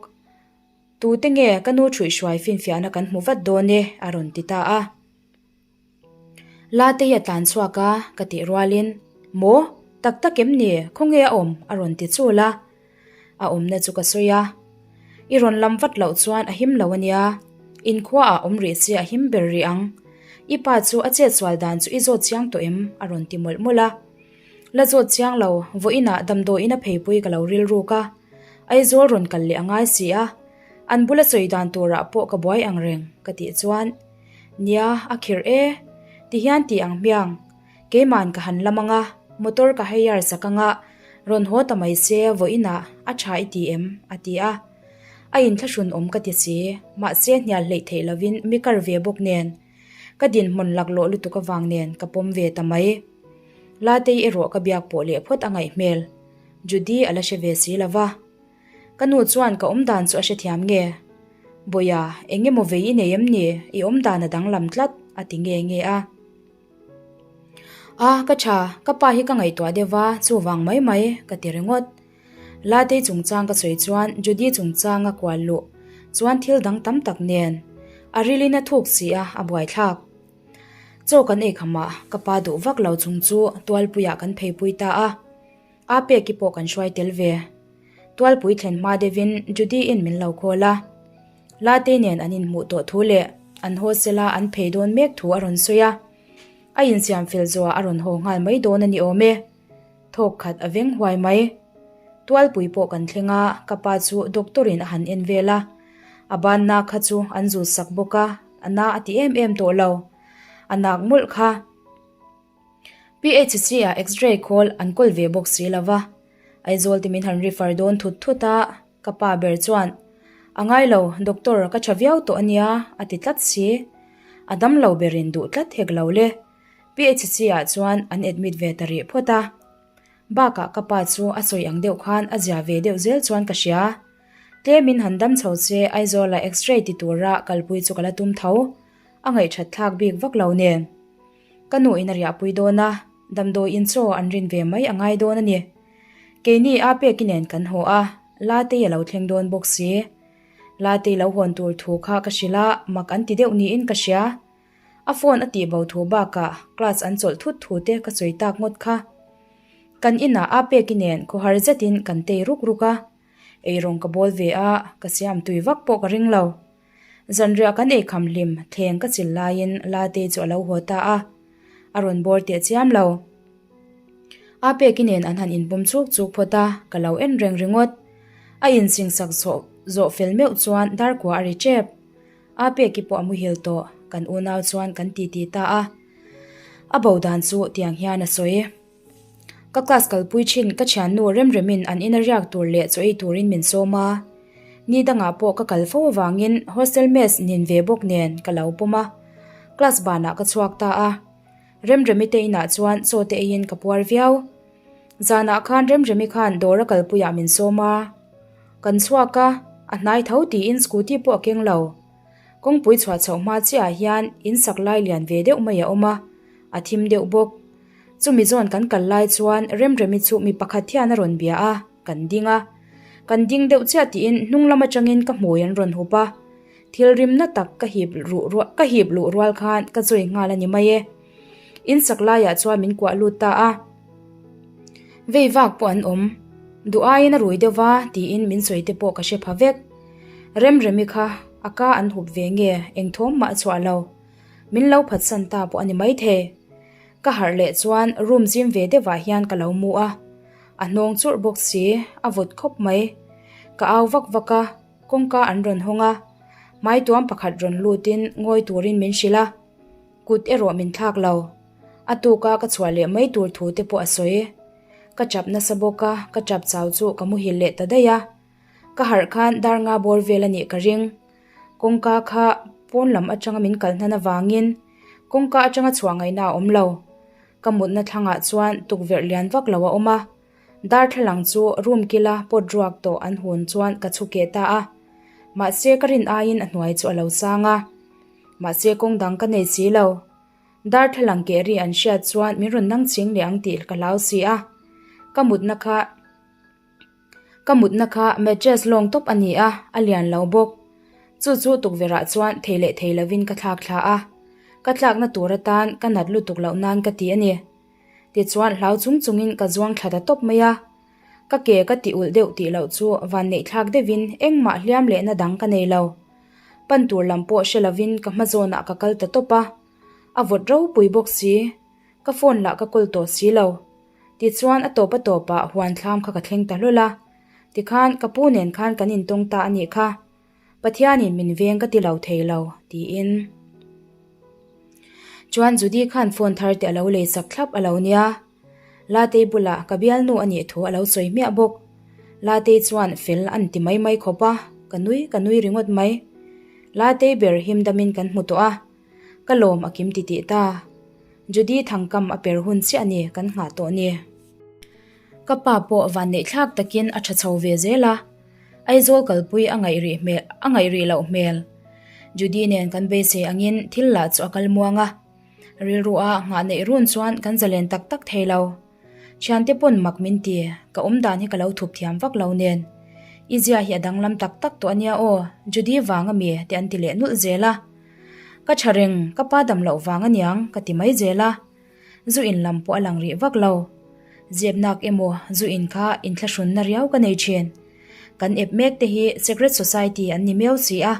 S1: Tute nge ka nu ṭhuihhruai finfiahna kan hmu vat dawn e, a rawn ti ta a. Latei a tlan chhuak a, ka tih rualin, Maw? Tak tak em ni? Khawnge a awm? a rawn ti chul a. A awmna chu ka sawi a. I rawn lam vat loh chuan a him lo a nia. Inkhuaah awm rih se a him ber rih ang. I pa chu a chetsual dan chu i zawt chiang tawh em? a rawn ti mawlh mawlh a. La zawt chiang lo, vawiinah damdawiin a pheipui ka lo rilruk a. Aizawl rawn kal leh a ngai si a. An bula sawi dan turah pawh ka buai ang reng, ka tih chuan, Nia, a khirh e. Tihian tih ang hmiang. Keiman ka han lam ang a, motor ka hire sak ang a, rawn haw ta mai se vawiinah a tha i ti em? a ti a. A inthlahrun awm ka ti si, mahse hnial hleih theih lovin mi kar ve bawk nen, ka dinhmun laklawh lutuk avang nen ka pawm ve ta mai. Latei erawh ka biak pawh leh phawt a ngaih hmel. Judy a la hre ve si lo va. Ka nu chuan ka awmdan chu a hrethiam nge? Bawia, eng emaw vei i nei em ni? I awmdan a danglam tlat, a ti nge nge a. A, ka tha, ka pa hi ka ngaihtuah deuh va, chuvang mai mai, ka ti ringawt. Latei chungchang ka sawi chuan Judy chungchang a kual luh chuan thil dang tam tak nen a rilin a thuk si a, a buaithlak. Chaw kan ei khamah ka pa duh vak lo chung chu tualpuiah kan pheipui ta a. A peki pawh kan hruai tel ve. Tualpui thlen hma deuhin Judy-in min lo call a. Latei nen an inhmuh tawh thu leh an hostel-a an phei dawn mek thu a rawn sawi a. A insiam fel zuah a rawn haw nghal mai dawn a ni awm e. Thawk khat a veng huai mai. Tualpui pawh kan thleng a, ka pa chu doctor-in a han en vel a. A banna kha chu an zut sak bawk a, a na a ti em em tawh lo. A nak mawlh kha. PHC ah X-ray khawl an kawl ve bawk si lo va, Aizawl te min han refer dawn thut thut a, ka pa ber chuan, A ngai lo, doctor ka tha viau tawh a nia, a ti tlat si. A dam lo berin duh tlat hek lo le. PHC ah chuan an admit ve ta rih phawt a. Bakah ka pa chu a sawi ang deuh khan a zia ve deuh zel chuan ka hria. Tlemin han dam chho se Aizawla X-ray ti tura kalpui chu ka la tum tho. A ngaihthat thlak bik vak lo nen. Ka nu in a riahpui dawn a, damdawi in chaw an rin ve mai a ngai dawn a ni. Keini a peki nen kan haw a, Latei a lo thleng dawn bawk si. Latei lo hawn tur thu kha ka hrilh a, mak an ti deuh niin ka hria. A phone a tih bo thu bakah class an chawlh thut thu te ka sawi tak ngawt kha. Kan inah a peki nen khawhar zetin kan tei ruk ruk a, eirawng ka bawl ve a, ka siam tui vak pawh ka ring lo. Zanriah kan ei kham hlim thleng ka chil laiin Late chu a lo haw ta a, a rawn bawr teh chiam lo. A peki nen an han inpawm chuk chuk phawt a, ka lo en reng ringawt. A insing sak zawh zawh fel meuh chuan darkua a ri tep. A peki pawh a muhil tawh, kan unau chuan kan titi ta a. A bo dan chu tiang hian a sawi. Ka class kalpui thin ka thiannu Remremin an ina riak tur leh chaw ei turin min sawm a. Ni dangah pawh ka kal fo avangin hostel mess nin ve bawk nen ka lo pawm a. Class banah ka chhuak ta a. Remremi te inah chuan chaw te eiin ka puar viau. Zanah khan Remremi khan dawr a kalpuiah min sawm a. Kan chhuak a, a hnai tho tiin scooty pawh a keng lo. Kawngpui chhuah chhoh hma chiahah hian in sak lai lian ve deuh mai a awm a, a thim deuh bawk. Chumi zawn kan kal lai chuan Remremi chu mi pakhat hian a rawn bia a, kan ding a. Kan ding deuh chiah tiin hnung lam atangin ka hmui an rawn hup a. Thil rimna tak ka hip ruh ruah ka hip luh rual khan ka chawi nghal a ni mai e. In sak laiah chuan min kuah lut ta a. Vei vak pawh an awm. Duh aiin a rui deuh va tiin min sawi te pawh ka hre pha vek. Remremi kha a ka an hup ve nge eng thawm mah a chhuah lo. Min lo phatsan ta pawh a ni maithei. Ka harh leh chuan room zim ve deuhah hian ka lo mu a, a hnawng churh bawk si, a vawt khawp mai. Ka au vak vak a, kawngka an rawn hawng a, hmaituam pakhat rawn lutin ngawi turin min hrilh a, kut erawh min thlak lo. A tuka ka chhuah leh mai tur thu te pawh a sawi. Ka chap nasa bawk a, ka chap chau chu ka muhil leh ta daih a. Ka harh khan dar nga bawr vel a nih ka ring. Kawngka kha pawn lam atanga min kal hnan avangin kawngka atanga chhuah ngaihna a awm lo. Ka mutna thlangah chuan tukverh lian vak lo a awm a, darthlalang chu room kila pot ruak tawh an hun chuan ka chhu keh ta a. Mahse ka rin aiin a hnuai chu a lo sang a. Mahse kawng dang ka nei si lo. Darthlalang keh ri an hriat chuan min rawn nang ching leh ang tih ka hlau si a. Ka mutna kha. Ka mutna kha mattress lawng tawp a ni a, a lian lo bawk. Chu chu tukverhah chuan thei leh thei lovin ka thlak thla a, ka tlakna tur atan ka nat lutuk loh nan ka ti a ni. Tichuan hlau chung chungin ka zuang thla ta tawp mai a. Ka ke ka ti ulh deuh tih loh chu van neih thlak deuhin engmah hliam lehna dang ka nei lo. Pan tur lam pawh hre lovin ka hma zawnah ka kal ta tawp a. A vawt ropui bawk si. Ka phone lah ka kawl tawh si lo. Tichuan a tawp a tawpah huan thlam kha ka thleng ta hlawl a. Tikhan ka pu nen khan kan intawng ta a nih kha. Pathianin min veng ka ti lo thei lo, tiin. Chuan Judy khan phone thar te a lo lei sak thlap a lo nia. Latei bulah ka bialnu a nih thu a lo sawi hmiah bawk. Latei chuan fel an ti mai mai khawp a, ka nui ka nui ringawt mai. Latei ber him damin kan hmu tawh a, ka lawm a kim titih ta. Judy thangkam a per hun chiah a ni kan nghah tawh ni. Ka pa pawh vanneih thlak takin a tha chho ve zel a. Aizawl kalpui a ngaih rih hmel a ngaih rih loh hmel. Judy nen kan beisei angin thil lah chu a kal muang a. Rilru a nghah neih run chuan kan zalen tak tak thei lo. Thiante pawn mak min ti, ka awm dan hi ka lo thup thiam vak lo nen. I zia hi a danglam tak tak tawh ania aw, Judy vang ami te an ti leh nulh zel a. Ka tha reng, ka pa dam loh vang aniang ka ti mai zel a. Zu in lam pawh a lang rih vak lo. Zep nak emaw zu in kha inthlahrunna riau ka nei thin. Kan ep mek te hi secret society an ni miau si a.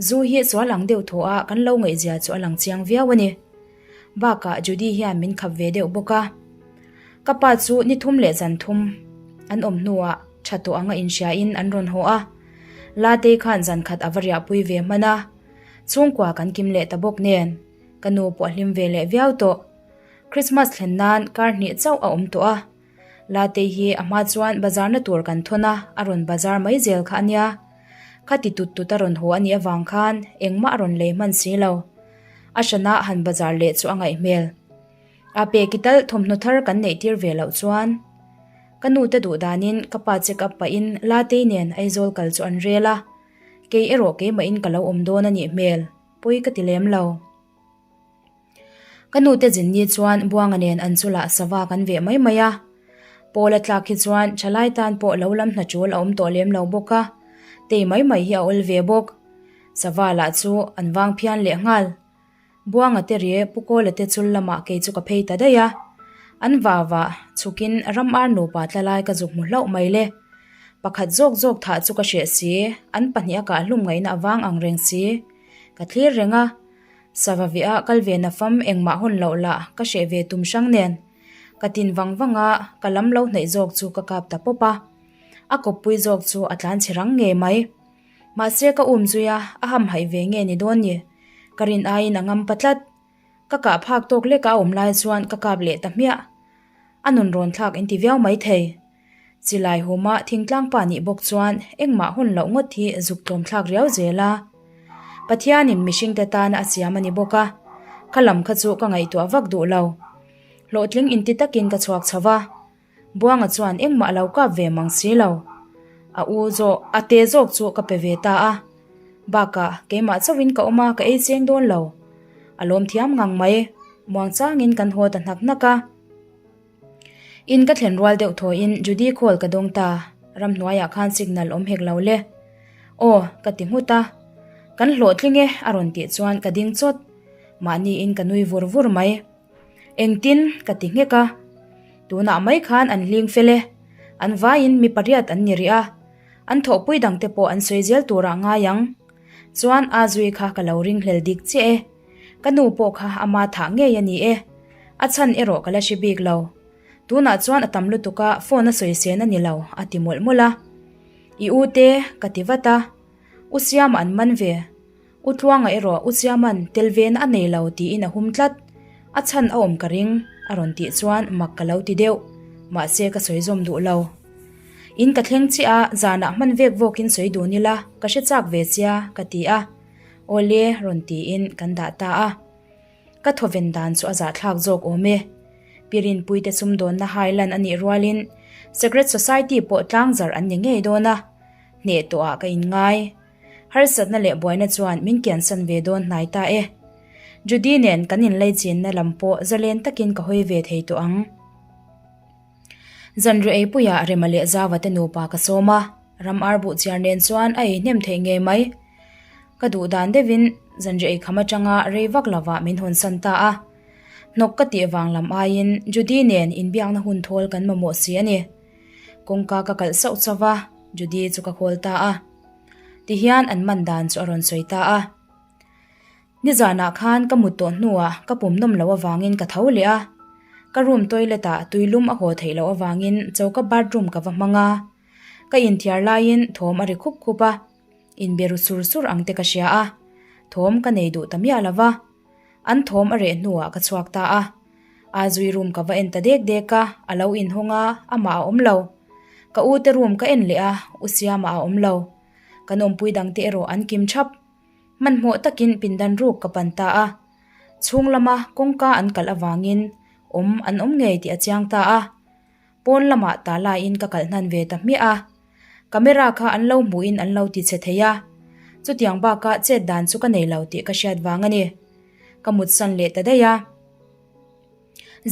S1: Zu hi sual ang deuh thaw a kan lo ngaihzia chu a lang chiang viau a ni. Bakah Judy hian min khap ve deuh bawk a. Ka pa chu ni thum leh zan thum an awm hnuah tha tawh anga inhriain an rawn haw a. Latei khan zan khat a va riahpui ve hman a. Chhungkua kan kim leh ta bawk nen. Ka nu pawh a hlim ve leh viau tawh. Christmas thlen nan kar hnih chauh a awm tawh a. Latei hi a hma chuan bazar na tur kan thawn a, a rawn bazar mai zel kha a nia. Khati tut tut a rawn haw a nih avang khan engmah a rawn lei hman si lo. A hrana han bazar leh chu a ngaih hmel. A peki tal thawmhnaw thar kan neih tir ve loh chuan ka nu te duh danin ka pa check up pahin Latei nen Aizawl kal chu an rel a. Kei erawh keimahin ka lo awm dawn a nih hmel. Pawi ka ti lem lo. Ka nu te zin ni chuan Buanga nen an chulah sava kan veh mai mai a. Pawl a tlak hi chuan thalai tan pawh lo lam hna tul a awm tawh lem lo bawk a, tei mai mai hi a awl ve bawk. Sava lah chu an vang phian leh nghal. Buanga te ri Pu Kawla te chul lamah kei chu ka phei ta daih a. An vava chhukin ram ar nupa tla lai ka zuk hmu hlauh mai le. Pakhat zawk zawk thah chu ka hreh si, an pahnih a kah hlum ngaihna a vang ang reng si. Ka thlir reng a, sava veh a kal ve na fam engmah hawn loh lah ka hreh ve tum hrang nen. Ka tin vang vang a, ka lam lo hnaih zawk chu ka kap ta pawp a. A kawppui zawk chu a tlan chhe rang ngei mai. Mahse ka um zui a, a hamhaih ve nge ni dawn ni. Ka rin aiin a ngam pa tlat. Ka kah phak tawk lek a awm lai chuan ka kap leh ta hmiah. A nun rawn thlak inti viau mai thei. Chilai huma thingtlang pa nih bawk chuan engmah hun loh ngawt hi zuk tlawm thlak riau zel a. Pathianin mihringte tana a siam a ni bawk a, kha lam kha chu ka ngaihtuah vak duh lo. Hlawhtling inti takin ka chhuak chho va, Buanga chuan engmah a lo kap ve mang si lo. A u zawk, a te zawk chu ka pe ve ta a. Bakah keimah chauhin ka awm a, ka ei cheng dawn lo. A lawm thiam ngang mai, muangchangin kan haw ta hnak hnak a. In ka thlen rual deuh thawiin Judy call ka dawng ta, ramhnuaiah khan signal awm hek lo le. Aw, ka ti nghut a. Kan hlawhtling e a rawn tih chuan ka ding chawt. Mahniin ka nui vur vur mai. Engtin? ka ti nghek a. Tunah mai khan an hling fel e. An vaiin mi pariat an ni rih a. An thawhpui dangte pawh an sawi zel turah ngai ang. Chuan a zui kha ka lo ringhlel dik chiah e. Ka nu pawh kha ama thah ngei a ni e. A chhan erawh ka la hre bik lo. Tunah chuan a tam lutuk a, phone a sawi sen a ni lo, a ti mawlh mawlh a. I u te, ka ti vat a. U Siama an man ve. U Tluanga erawh U Siama'n tel vena a nei lo tiin a hum tlat. A chhan a awm ka ring, a rawn tih chuan mak ka lo ti deuh. Mahse ka sawi zawm duh lo. In ka thleng chiah a, zanah hman vek vawkin sawi dun ila, ka hre chak ve sia, ka ti a. Awle, rawn tiin kan dah ta a. Ka thawven dan chu a zahthlak zawk awm e. Pi Rinpuite sumdawnna hai lan a nih rualin Secret Society pawh tlangzarh an ni ngei dawn a, hneh tawhah ka inngai. Harsatna leh buaina chuan min kiansan ve dawn hnai ta e. Judy nen kan inleichinna lam pawh zalen takin ka hawi ve thei tawh ang. Zanriah eipuiah Rema leh Zava te nupa ka sawm a, ram ar buh chiar nen chuan a ei hnem theih ngei mai. Ka duh dan deuhin zanriah eikham atanga rei vak lovah min hawnsan ta a. Hnawk ka tih vang lam aiin Judy nen inbiakna hun thawl kan mamawh si a ni. Kawngka ka kalh sauh chauh a, Judy chu ka call ta a. Tihian an man dan chu a rawn sawi ta a. Nizanah khan ka mut tawh hnuah ka pum nawm loh avangin ka tho leh a. Ka room toilet ah tuilum a haw theih loh avangin choka bathroom ka va hmang a. Ka inthiar laiin thawm a ri khup khup a, inbe ru sur sur ang te ka hria a. Thawm ka nei duh ta miah lo va. An thawm a reh hnuah ka chhuak ta a. Azui room ka va en ta dek dek a, a lo inhawng a, amah a awm lo. Ka u te room ka en leh a, u Siama a awm lo. Kan awmpui dangte erawh an kim thap. Hmanhmawh takin pindan ruk ka pan ta a. Chhung lama kawngka an kalh avangin awm an awm ngei tih a chiang ta a. Pawn lamah ta laiin ka kalh hnan ve ta hmiah a. Camera kha an lo hmuhin an lo ti che thei a. Chutiang bakah chet dan chu ka nei lo tih ka hriat vang a ni. Ka mutsan leh ta daih a.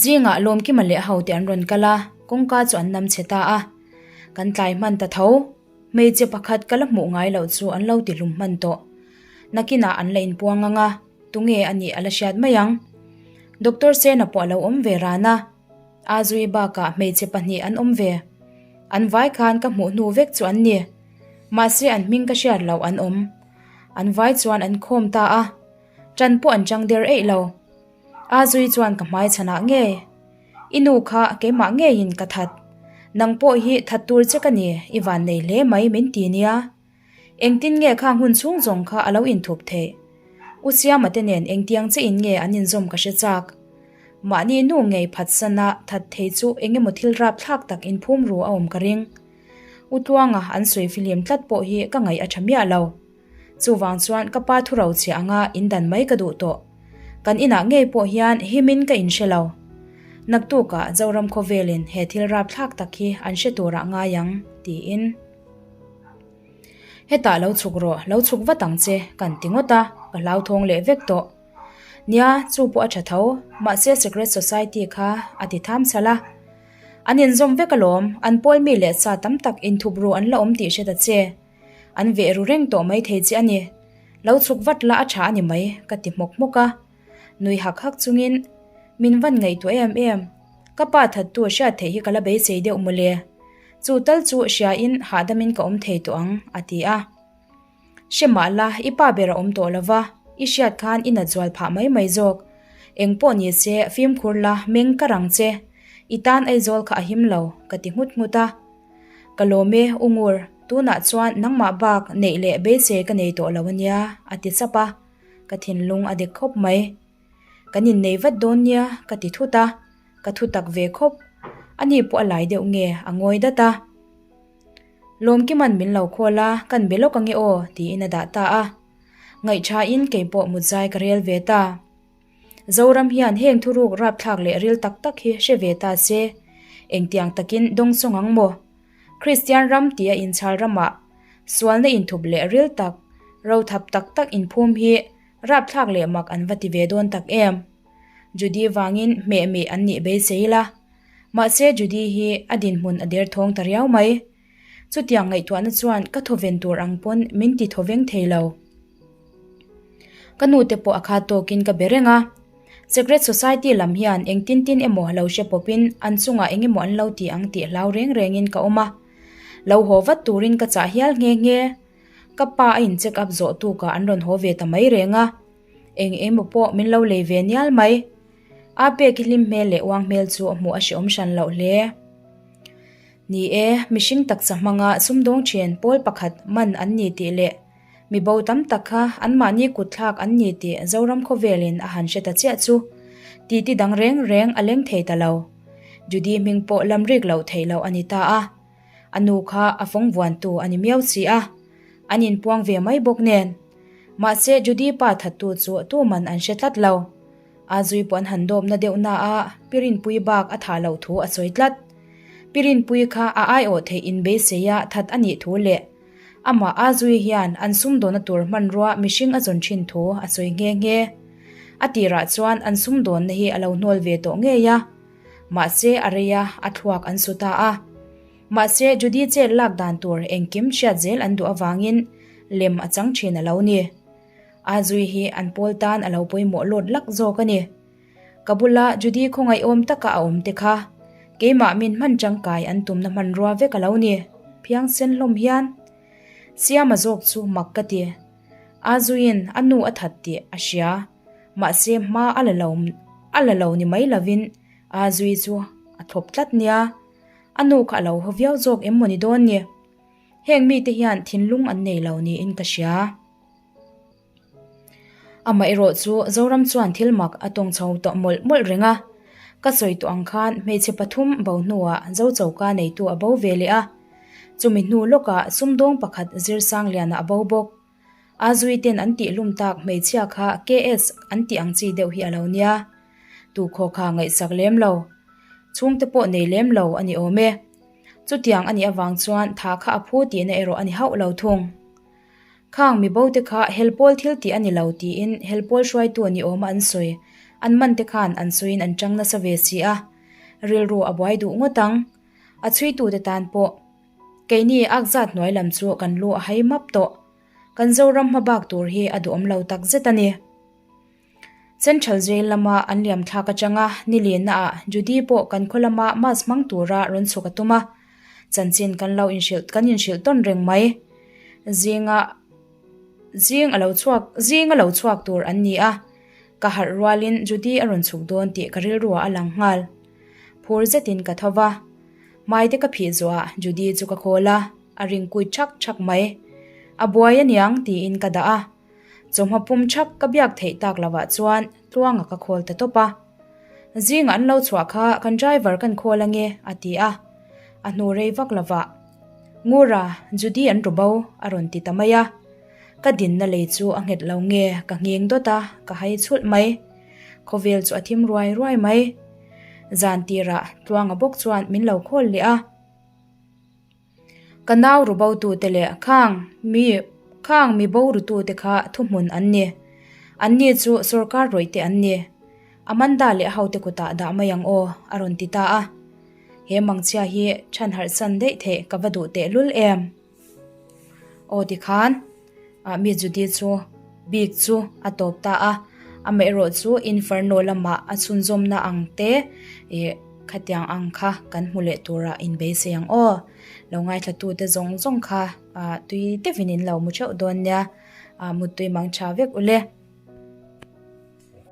S1: Zingah Lawmkima leh ho te an rawn kal a, kawngka chu an nam chhe ta a. Kan tlai hman ta tho. Hmeichhe pakhat ka la hmuh ngai loh chu an lo ti hlum hman tawh. Nakinah an la inpuang ang a, tunge a nih a la hriat mai ang. Doctor Sena pawh a lo awm ve ran a, Azui bakah hmeichhe pahnih an awm ve. An vai khan ka hmuh hnu vek chu an ni. Mahse an hming ka hriat loh an awm. An vai chuan an khawm ta a, ṭan pawh an ṭang der eih lo. Azui chuan ka hmai chhanah ngei. I nu kha keimah ngeiin ka that. Nang pawh hi that tur che ka ni, i van nei hle mai min ti nia. Engtin nge khang hun chhung zawng kha a lo inthup theih? U Siama te nen engtiang che in nge an inzawm ka hre chak. Mahni nu ngei phatsana that thei chu eng emaw thil rapthlak tak inphum ru a awm ka ring. U Tluanga an sawi fihlim tlat pawh hi ka ngaih a tha miah lo. Chuvang chuan ka pa thu ro chhiah anga indan mai ka duh tawh. Kan inah ngei pawh hian himin ka inhre lo. Naktukah Zoram khawvelin he thil rapthlak tak hi an hre turah ngai ang, tiin. Hetah lo chhuk rawh, lo chhuk vat ang che, kan ti ngawt a, ka hlauthawng leh vek tawh. Nia, chu pawh a tha tho, mahse Secret Society kha a ti tham chhal a. An inzawm vek alawm, an pawl mi leh sa tam tak inthup ru an la awm tih hre ta che. An veh ru reng tawh mai thei che a ni. Lo chhuk vat la a tha a ni mai, ka ti hmawk hmawk a. Nui hak hak chungin, Min van ngaihtuah em em. Ka pa thattu hriat theih hi ka la beisei deuh mawle. Chu tal chu hriain hahdamin ka awm thei tawh ang, a ti a. Hre mah la, i pa ber a awm tawh lo va, i hriat khan i nat zual phah mai mai zawk. Eng pawh ni se, fimkhur la, meng ka rang che. I tan Aizawl kha a him lo, ka ti nghut nghut a. Ka lawm e, U Ngur, tunah chuan nangmah bak neih leh beisei ka nei tawh lo a nia, a ti chap a. Ka thinlung a dek khawp mai. Kan innei vat dawn nia, ka ti thut a. Ka thu tak ve khawp. Ani pawh a lai deuh nge a ngawi dat a. Lawmkiman min lo khawl a, kan be lawk ange aw, tiin a dah ta a. Ngaihthain kei pawh mutzai ka rel ve ta. Zoram hian heng thuruk rapthlak leh ril tak tak hi hre ve ta se, engtiang takin dawngsawng ang maw? Kristian ram tia inchhal ramah sualna inthup leh ril tak, rothap tak tak inphum hi rapthlak leh mak an va ti ve dawn tak em? Judy vangin hmeh meh an nih beisei ila. Mahse Judy hi a dinhmun a derthawng ta riau mai. Chutiang ngaihtuahna chuan ka thawven tur ang pawn min ti thawveng thei lo. Ka nu te pawh a khat tawkin ka be reng a. Secret Society lam hian engtin tin emaw lo hre pawpin an chungah eng emaw an lo ti ang tih hlau reng rengin ka awm a. Lo haw vat turin ka chah hial nghe nghe. Ka pa a in check up zawh tukah an rawn haw ve ta mai reng a. Eng emaw pawh min lo lei ve nial mai. A pek i hlim hmel leh uang hmel chu hmuh a hreawm hran loh hle. Ni e, mihring taksa hmanga sumdawng ṭhian pawl pakhat man an ni tih leh mi bo tam tak kha anmahni kutthlak an ni tih Zoram khawvelin a han hre ta chiah chu titi dang reng reng a leng thei ta lo. Judy hming pawh lam rik loh theih loh a ni ta a. A nu kha a fawng vuantu a ni miau si a, an inpuang ve mai bawk nen. Mahse Judy pa thattu chu tuman an hre tlat lo. A zui pawh an han dawpna deuh na a, Pi Rinpuii bak a thah loh thu a sawi tlat. Pi Rinpuii kha a aiawh theih inbeisei a that a nih thu leh amah a zui hian an sumdawnna tur hmanrua mihring a zawn thin thu a sawi nghe nghe. A tirah chuan an sumdawnna hi a lo hnawl ve tawh ngei a, mahse a rei a, a thluak an su ta a. Mahse Judy chet lak dan tur engkim hriat zel an duh avangin lem a chang thin a lo ni. A zui hi an pawl tan a lo pawimawh lawt lak zawk a ni. Ka bula Judy khawngaihawm taka a awm te kha keimah min hman tangkai an tumna hmanrua vek a lo ni. Phiangsen hlawm hian Siama zawk chu mak ka ti. A zuiin a nu a that tih a hria. Mahse hma a la lo a la lo ni mai lovin a zui chu a thlawp tlat nia. A nu kha a lo haw viau zawk em mawni dawn ni? Heng mite hian thinlung an nei lo niin ka hria. Amaherawh chu Zoram chuan thil mak a tawng chho tawh mawlh mawlh reng a. Ka sawi tawh ang khan hmeichhe pathum bo hnuah Zo choka neitu a bo ve leh a. Chumi hnu lawkah sumdawng pakhat Zirsangliana a bo bawk. A zuiten an tih hlum tak hmeichhia kha KS an tih ang chi deuh hi a lo nia. Tu khaw kha ngaihsak lem lo. Chhungte pawh nei lem lo a ni awm e. Chutiang a nih avang chuan tha kha a phu tihna erawh a ni hauh lo thung. Khang mi bo te kha helpawl thil tih a ni lo tiin helpawl hruaitu a ni awm a an sawi. An man te khan an sawiin an tang nasa ve si a. Rilru a buai duh ngawt ang. A chhuitute tan pawh keini ak zat hnuai lam chu kan lu a hai map tawh. Kan Zoram hma bak tur hi a duhawm lo tak zet a ni. Central Jail lama an liam thlak atanga nilenna ah Judy pawh kan khaw lama mass hmang tura rawn chhuk a tum a. Chanchin kan lo inhrilh kan inhrilh tawn reng mai. Zinga zing a lo chhuak zing a lo chhuak tur an ni a. Ka harh rualin Judy a rawn chhuk dawn tih ka rilruah a lang nghal. Phur zetin ka tho va. Hmaite ka phih zuah Judy chu ka khawl a, a ring kui thak thak mai. A buai aniang tiin ka dah a. Chawhma pum thak ka biak theih tak lovah chuan Tluanga ka khawl ta tawp a. Zingah an lo chhuah kha kan driver kan khawl ange a ti a. A hnu rei vak lovah Ngura, Judy an ru bo a rawn ti ta mai a. Ka dinna lei chu a nghet lo nge ka nghing dawt a, ka hai chhulh mai. Khawvel chu a thim ruai ruai mai. Zan tirah Tluanga bawk chuan min lo khawl leh a. Ka nau ru botute leh khang mi khang mi bo rutute kha thuhmun an ni. Anni chu sorkar rawihte an ni. Amanda leh a hote kutah dah mai ang aw, a rawn ti ta a. He mangchhia hi chhan harh san daih theih ka va duh tehlul em? Aw tikhan ah mi Judy chu bik chu a tawp ta a, amaherawh chu Inferno lamah a chhunzawmna ang te ih khatiang ang kha kan hmu leh turah inbeisei ang aw. Lo ngaithlatute zawng zawng kha ah tui deuhin in lo mu theuh dawn nia, ah muttui mang tha vek ule.